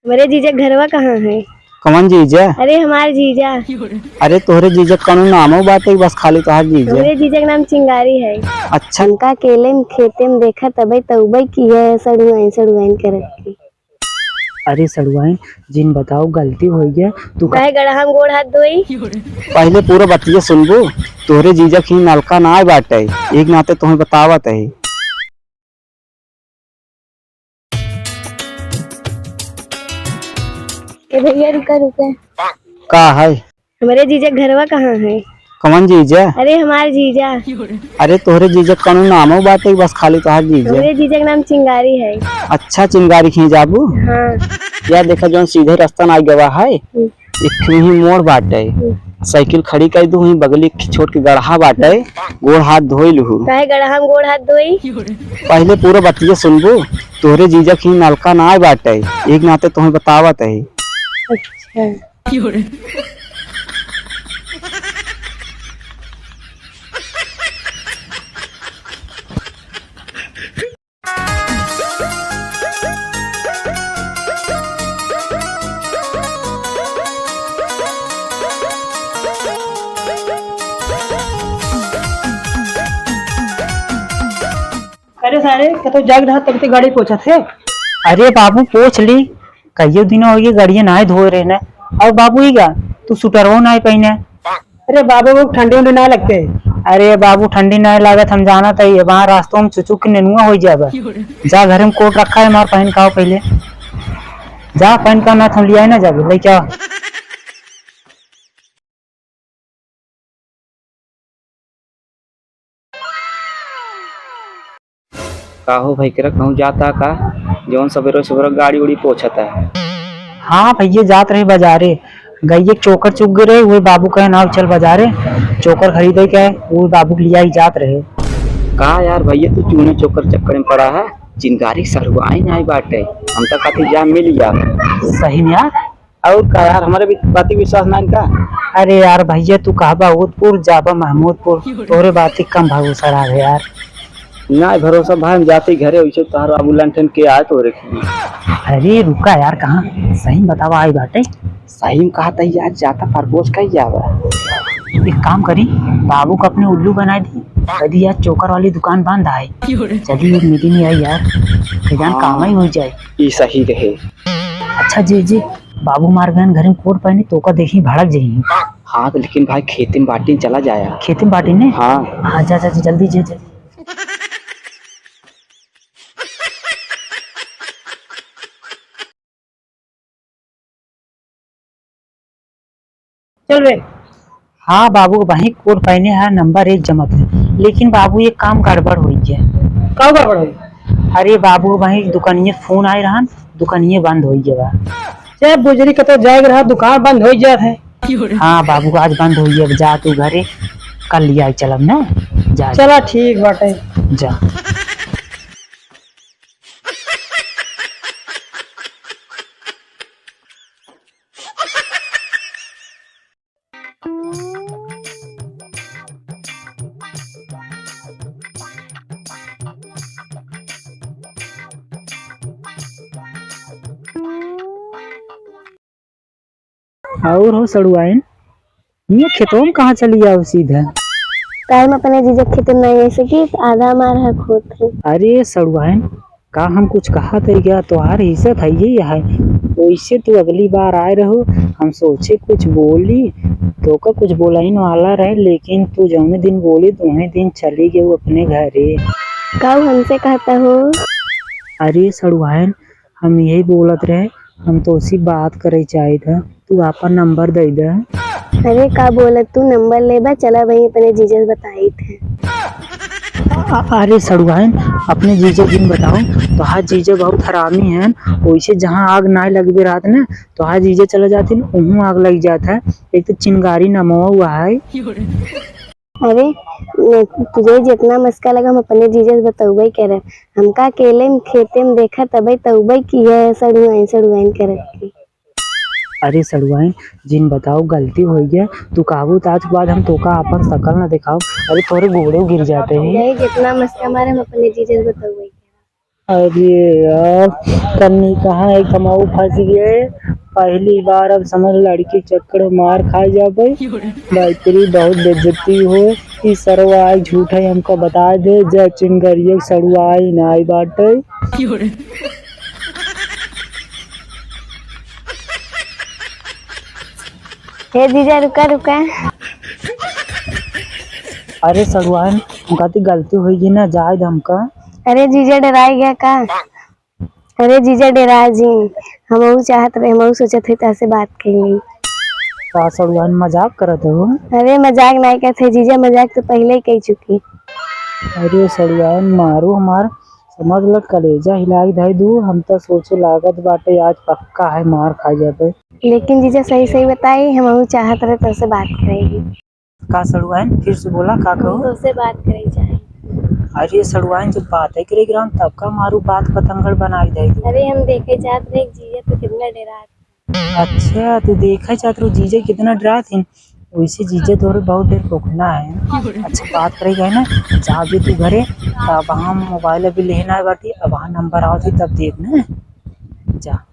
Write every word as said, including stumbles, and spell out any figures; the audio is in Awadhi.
हमरे जीजा के घरवा कहाँ है? कौन जीजा? अरे, हमार जीजा। अरे, तोहरे जीजा के कौनो नामो बाटे, बस खाली तोहार जीजा? हमरे जीजा के नाम चिंगारी है। अच्छा। हमका अकेले में खेते में देखा तबे तउबे की है, सड़ुआइन, सड़ुआइन करत की। अरे सड़ुआइन, जिन बताओ, गलती होइ गया, तू का काहे गड़हा में गोड़ हाथ धोई? पहले पूरा बतिया सुनबू, तोहरे जीजा के नलका नाय बाटे, एक नाते तोहें बतावत है। ए भैया, रुका, रुका। का है? हमरे जीजा के घरवा कहाँ है? कौन जीजा? अरे, हमार जीजा। अरे, तोहरे जीजा के कौनो नामो बाटे, बस खाली तोहार जीजा? हमरे जीजा के नाम चिंगारी है। अच्छा, चिंगारी खींच जाबू? हाँ। या देखा, जौन सीधे रास्ता ना गवा है, हम्म। एक ठो ही मोड़ बाटे। हम्म। साइकिल खड़ी कर दू, वहीं बगली के छोट के गड़हा बाटे, गोड़ हाथ धोई लूहू। काहे गड़हा में गोड़ हाथ धोई? पहले पूरा बतिया सुनबू, तोहरे जीजा के नलका ना बाटे, एक नाते तोहें बतावत है। अच्छा। अरे सारे, कतौ जाग रहा तब ते गाड़ी पोछत है। अरे बाबू, पोछ ली, कइयो दिन होइ गए गड़िया नाय धोए रहे न। और बाबू, ई का, तू स्वेटरवो नाय पहिने। अरे बाबू, वो ठंडी उंडी ना लगते। अरे बाबू, ठंडी नाय लागत, हम जानत है, ये वहाँ रास्तों में चुचुक के नेनुआ होइ जाबे। जा, घर में कोट रखा है हमार, पहन के आओ पहले। जा, पहन के आओ, ना तो हम लियाए ना जाबे, लेके आओ। का हो भाई, केरा कहूँ जाता का, जौन सबेरे सबेरे गाड़ी उड़ी पोछता है? हाँ भैया, जात रहे बाजारे, गइये के चोकर चुग गए रहे, वही बाबू कहे ना, चल बाजारे चोकर खरीदे के है, वही बाबू के लिया ही जात रहे। का यार भैया, तू चूने चोकर चक्कर में पड़ा है, चिंगारी सड़ुआइन आई बाटे, हम तो खातिर जा मिल जा। सही में यार, और का यार, हमारे भी बाती विश्वास ना इनका। अरे यार भैया, तू कहबा उदपुर, जाबा महमूदपुर, तोरे बाती कम भरोसा रहा है यार। ना भरोसा भाई, हम जाते घरे, वैसे तोहर बाबू लंठन के आए तोरे। अरे रुका यार, कहाँ सही में बतावा आई बाटे? सही में कहा था यार, जाता परपोज कही जावा। एक काम करी, बाबू को अपने उल्लू बनाए दी, कह दी यार चोकर वाली दुकान बंद है, चली एक मीटिंग आई यार, जान हाँ। काम ही हो जाए। ई सही रहे। अच्छा जी, जी, बाबू मार गए घर में कोट पहने, तोका देखी भड़क जाई। हाँ, तो लेकिन भाई, खेती में बाटी में चला जाया। खेती में बाटी में? हाँ। हाँ, जा, जा, जा, जल्दी, जा, जा। चल बे। हाँ बाबू, वही कोट पहने है, नंबर एक जमत है, लेकिन बाबू, एक काम गड़बड़ होइ गया। का गड़बड़ होइ? अरे बाबू, वही दुकानिये फोन आए रहन, दुकानिये बंद होइ गया बा। चल बुजरी, कतो जाए के रहा, दुकान बंद होइ जात है। हाँ बाबू, आज बंद होइ गया, जा तू घरे, कल लिया चलब ना, जा। चला ठीक बाटे। जा। और हो सड़ुआइन, ये खेतों में कहाँ चली जाओ सीधा? काहे में अपने जीजा के खेते में नहीं ऐसे कि आधा हमार हक होत है। अरे सड़ुआइन, का हम कुछ कहा थे क्या? तोहार हिस्सा था ये है, वैसे तू अगली बार आए रहो, हम सोचे कुछ बोली, तोका कुछ बोलाइन वाला रहे, लेकिन तू जौने दिन बोली, तूहे दिन चली गई अपने घरे। का हमसे कहता हो? अरे सड़ुआइन, हम यही बोलत रहे, हम तोसी बात करे चाहित है, तू आपन नंबर दे दे। अरे का बोलत, तू नंबर लेबा, चला वहीं अपने जीजा से बताइत है। अ-, अरे सड़ुआइन, अपने जीजा जिन बताओ, तोहार जीजा बहुत हरामी हैं, वैसे जहाँ आग ना लगबे रात में, तोहार जीजा चला जाती, उहूँ आग लग जात है। एक तो चिंगारी नमवा हुआ है। अरे, न-, तुझे जितना मस्का लगा, हम अपने जीजा से बतौबे करे। हमका अकेले में खेते में देखा, तबे तौबे की है, सड़ुआइन, सड़ुआइन करत की। अरे सड़ुआइन, जिन बताओ, गलती हो गया, तू काबू तो आज के बाद हम तोका अपन शकल ना दिखाओ। अरे, तोरे गोड़े गिर जाते हैं। नहीं, जितना मस्का मारे, हम अपने जीजा से बतौबे करे। अरे यार, कन्नी कहाँ एक कमाऊ फंस गए। पहली बार अब समझ लड़की चक्कर में मार खाए जाबे। बाप रे, बहुत बेइज्जती हो। ई सरवा आई झूठा ही हमका बता दे, जय चिंगरिया सड़ुआई ना आई बाटे। हे जीजा, रुका, रुका। अरे सड़ुआइन, हमका ती गलती होई गई ना, जाए दे हमका। अरे जीजा, डेराई गया का? अरे जीजा, डेरा जी, हमहू चाहत रहे, हमहू सोचत है तहसे बात कइली। का सड़ुआइन, मजाक करत हो? अरे मजाक नाई करत है जीजा, मजाक तो पहले ही कह चुकी। अरे सड़ुआइन, मारू हमार, समझ ल, कलेजा हिलाई धई दू। हम तो सोचे लागत बाटे आज पक्का है मार खा जाबे। लेकिन जीजा, सही सही बताई, हमहू चाहत रहे तोसे बात करेगी। का सड़ुआइन, फिर से बोला, का हम कहो? तोसे बात करे चाहे। अरे सड़ुआइन, जब बात ही करे गिराम, तब का मारू बात पतंगड़ बनाई दे दू। अरे हम देखे चाहत रहे जीजा तो कितना डेरात। अच्छा, तू देखे चाहत रहो जीजा कितना डेरात हैं? वैसे जीजा तोरे बहुत ढेर पोखना है। अच्छा, बात करे गए ना, जा भी तू घरे, तब हम मोबाइल अभी लेना है बाटी, अब हाँ नंबर आवत है तब देख ना, जा।